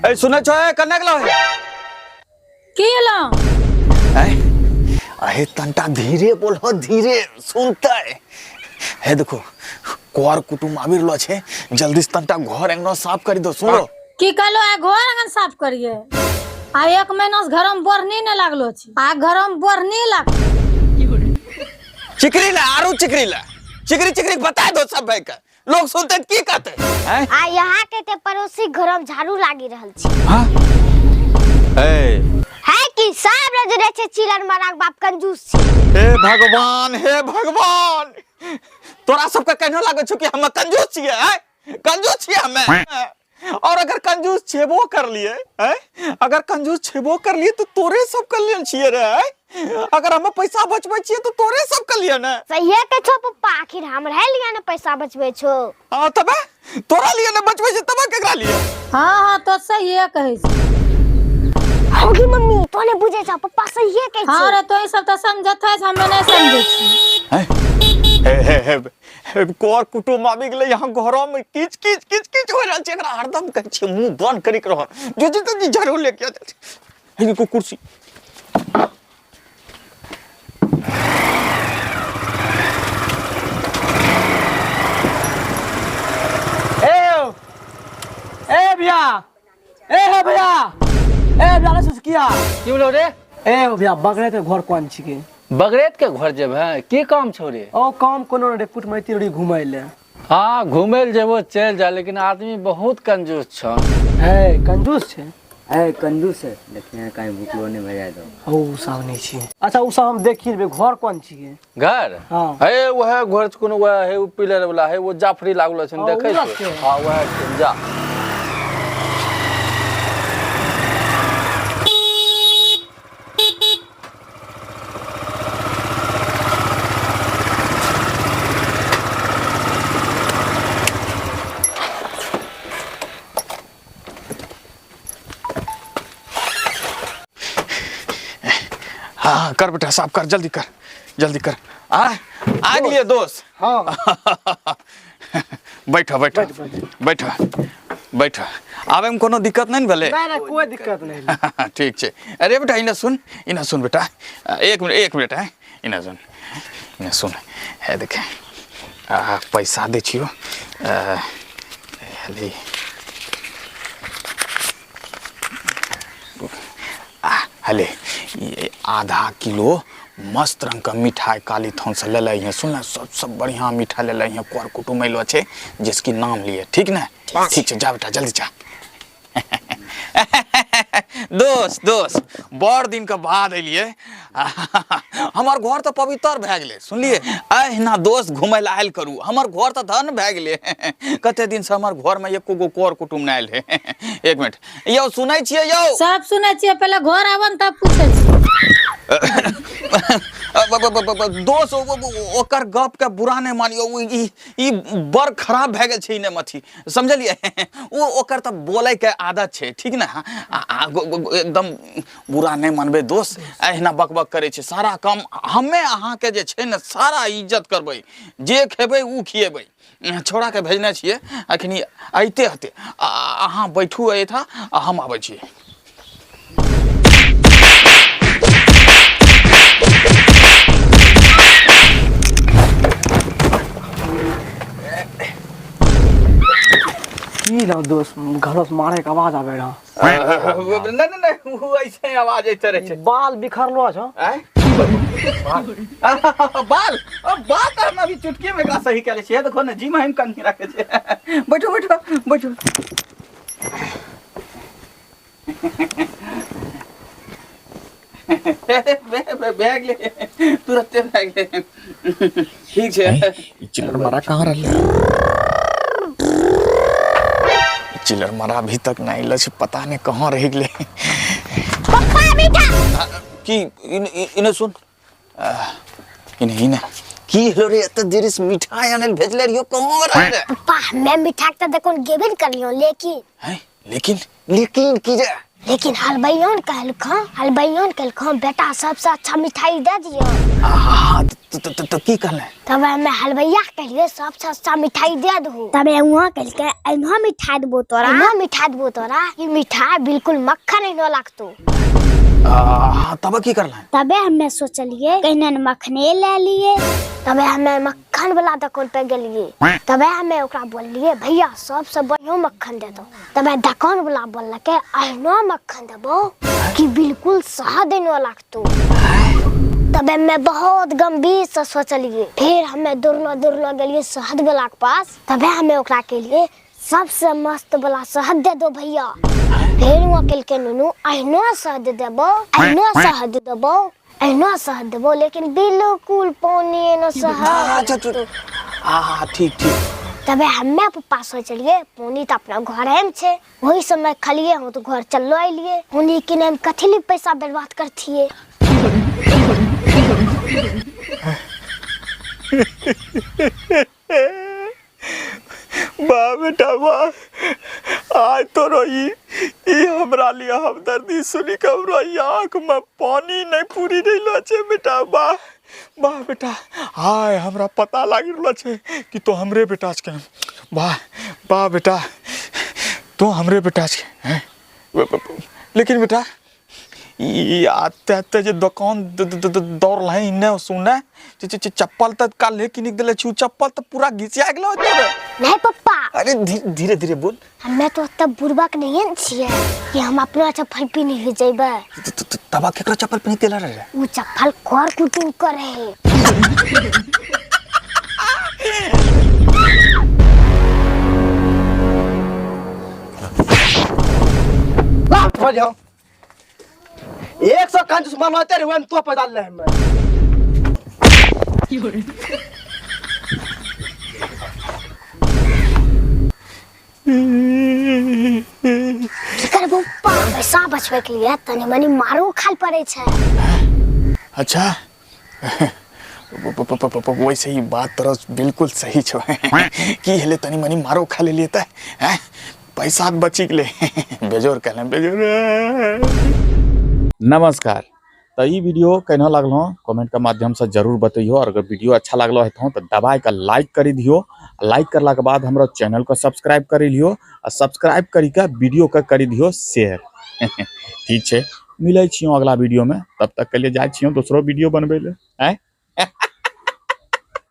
ए सुनै छो, ए कने गेलो? की एलो? ए अहे, तनटा धीरे बोलो, धीरे सुनते। हे देखो, कर कुटुम आबि रहलो छे, जल्दी से तनटा घर अंगना साफ करी दो, सुनो। की कहलो? आ घर आंगन साफ करिए? आ एक महीना से घर में बोरनी नहीं लागलो छी, आ घर में बोरनी लाग। चिकरी ला, आरू चिकरी ला, चिकरी चिकरी बता दो सब भाई के, लोग सुनते की कहते हैं? आ यहाँ के ते पड़ोसी घर में झाड़ू लागी रहल छी। हाँ, ए है कि सब रोज रहे छे चिलर मारा के बाप कंजूस छी। हे भगवान, हे भगवान, तोरा सबके कहना लागै छौ कि हम कंजूस छियै? हैं, कंजूस छियै हमे? और अगर कंजूस छेबो कर लिए, हैं, अगर कंजूस छेबो कर लिए तो तोरे सब के लिए छियै रे, हैं? अगर हम पैसा बचबै छियै तो तोरे सब के लिए ने। सहिए के छो पप्पा, आखिर हमरे लिए ने पैसा बचबै छो। हाँ, तबे तोरा लिए ने बचबै छै, तबे केकरा लिए? हाँ हाँ, तो सहिए कहै छी। होगी मम्मी, तो ने बुझे छो, पप्पा सहिए कहै हाँ छै। रे, तो सब तो समझत है, हमे नहीं समझै छी। हैं? हे हे हे हे, कर कुटुम आबि गेलै यहाँ, घरो में किच किच किच किच हो रहल छै। एकरा हरदम कहै छियै मुंह बंद करि के रह। जो जो जो झाड़ू लेके आ जाइ छै। हे देखो कुर्सी। ए ए भैया, ए हे भैया, ए भैया, ने किया की बोलो रे? ए भैया, बगड़े के घर कोन छिके? बगरेत के घर जेबे, की काम छौ रे? ओ काम कोनो रे, कुटमैती रे, घुमै ले। हाँ, घूमे ले जेबो चलि जा, लेकिन आदमी बहुत कंजूस छ। है कंजूस छै? है कंजूस है, देखिए कहीं भूखलो नहीं भजा दो। ओ सब नहीं छी। अच्छा, उ सब हम देखी लेबै, घर कोन छिके? घर? हाँ। हे वह घर छै कोनो, वह है, उ पिलर वाला है, वो जाफरी लागलो छै। हाँ, देखै उ छै? छै। हाँ, वह छै, जा। हाँ हाँ, कर बेटा, साफ कर, जल्दी कर, जल्दी कर। आ आ गेलियै दोस्त? हाँ। बैठो बैठो बैठो बैठो। आबे में कोनो दिक्कत नहीं ने भेलै? नहीं नहीं, कोई दिक्कत नहीं। ठीक छै। अरे बेटा, इने सुन, इने सुन बेटा, एक मिनट, एक मिनट है, इने सुन, इने सुन। है देखे, आ पैसा दै छियो। आ, ले आ, हले ये आधा किलो मस्त रंग के मिठाई काली थान से ले ले। सुन ना, सब सब बढ़िया मिठाई ले ले, कर कुटुम अयलो छै जिसकी नाम लिए, ठीक ने? ठीक छै, जा बेटा, जल्दी जा। दोस्त दोस्त, बड़ दिन के बाद एलियै, हमर घर तऽ पवित्र भए गेलै। सुनलियै? अहिना दोस्त घुमय लए आयल करू, हमर घर तऽ धन भए गेलै। कते दिन से हमर घर में एको गो कर कुटुम नहि आयल है। एक मिनट यौ, सुनै छियै यौ? सब सुनै छियै, पहिले घर आबन तब पूछै छियै। दोस्त, ओकर गप के बुरा नहि मानियौ, ई ई बड़ खराब भए गेल छै। ई नहि अथी समझलियै, ओ ओकर तऽ बोलै के आदत छै, ठीक ने? एकदम बुरा नहि मानबै दोस्त, अहिना बकबक करै छै। सारा काम हमे अहाँके जे छै ने, सारा इज्जत करबै, जे खेबै ओ खिएबै। छौड़ाके भेजने छियै, अखनी अइते हते। अहाँ बैठू एहिठाम, आ हम आबै छी। की ना दोस्त, घर से मारे के आवाज आवे रहा? नहीं नहीं नहीं, वो ऐसे ही आवाज ऐसे रहे छै। बाल बिखरलो छो। आँय? बाल, अब बात हम अभी चुटकी में एकरा सही करै छियै। देखो ने, जी में हम कन्ही रखे छियै। बैठो बैठो बैठो। भए गेलै, तुरते भए गेलै। ठीक छै। ई चिल्लर मारा कहाँ रहलै? ई चिल्लर मारा अभी तक नहि अयलो छै, पता नहि कहाँ रहि गेलै। पप्पा, मीठा। की इने सुन, इने इने की होलो रे? एते देरी से मिठाई आनै लए भेजले रहियो, कहाँ रहे रे? पप्पा, हमे मिठा के तऽ देखो गेबे ने करलियो, लेकिन हैं? लेकिन लेकिन की रे? लेकिन हलवाइयों कहलखो, हलवाइयों कहलखो बेटा सबसे अच्छा मिठाई दे दियो। हाँ, तो की कहले? तब हमें हलवैया कहलिए सबसे अच्छा मिठाई दे दो। तबे वहाँ कहलके एना मिठाई देबो तोरा, एना मिठाई देबो तोरा, ई मिठाई बिल्कुल मक्खन एना लागतो। हाँ, तब की करले? तबे हमें सोचलिए कहने न मखने ले लिए। तबे हमें मक्खन वाला दुकान पे गेलिए। तबे हमें ओकरा बोललिए भैया सबसे बढ़िया मक्खन दे दो। तबे दुकान वाला बोललके एना मक्खन देबो कि बिल्कुल शहद एना लागतो। तबे मैं बहुत गंभीर से सोचलिए। फिर हमें दौड़लो दौड़लो गेलिए शहद वाला के पास। तबे हमें ओकरा के लिए सबसे मस्त वाला शहद दे दो भैया। फिर वो कहलके नुनू एना शहद देबो, एना शहद देबो, एना शहद देबो, लेकिन बिल्कुल पानी एना शहद। अच्छा, हाँ ठीक ठीक। तबे हमें पप्पा सोचलिए पानी तो अपना घरे में छे, वही समय खलिए हम तो घर चलो अलिए, पानी किने में कथी ले पैसा बर्बाद करथिए। वाह बेटा वाह, आज तो रोई ई हमरा लिए हमदर्दी सुनी के हमरा ई आँख में पानी नहीं पूरी रहलो छे बेटा। वाह वाह बेटा, आय हमरा पता लागि रहलो छे कि तो हमरे बेटा छे। वाह वाह बेटा, तो हमरे बेटा छे हैं। लेकिन बेटा ई आते आते जे दुकान दौड़ रहे इन्ने सुने चप्पल त काल्हे किनिक देले छी, चप्पल त पूरा घिसिया गेलो तोरे। नहीं पप्पा। अरे धीरे धीरे बोल। हमें तो तब बुढ़बक नहीं न छिए कि हम अपना चप्पल पिन्ह के जइबे। तबा केकरो चप्पल पिन्ह के रहे? उ चप्पल कर कुटुम करे। लाभ हो जाओ। 100 कंजूस मनोते रहे, हम तो पैदा ले हमें। की करबो पप्पा, पैसा बचबै के लिए तनी मनी मारो खाल पड़े छे। अच्छा वैसे ही बात तोरा बिल्कुल सही छो की हेले तनी मनी मारो खा लेलिए त हैं पैसा बची गेलै। बेजोर कहले बेजोर। नमस्कार। तो ई वीडियो केना लागल हो कमेंट के माध्यम से जरूर बतैयो, और अगर वीडियो अच्छा लागल हेतौ तो दबाई के लाइक करी दियो, लाइक करला के बाद हमरा चैनल को सब्सक्राइब करी लियो, आ सब्सक्राइब करी के वीडियो के करी दियो शेयर। ठीक छे, मिलै छियौ अगला वीडियो में, तब तक के लिए जाइ छियौ दोसरो वीडियो बनबै ले। हैं।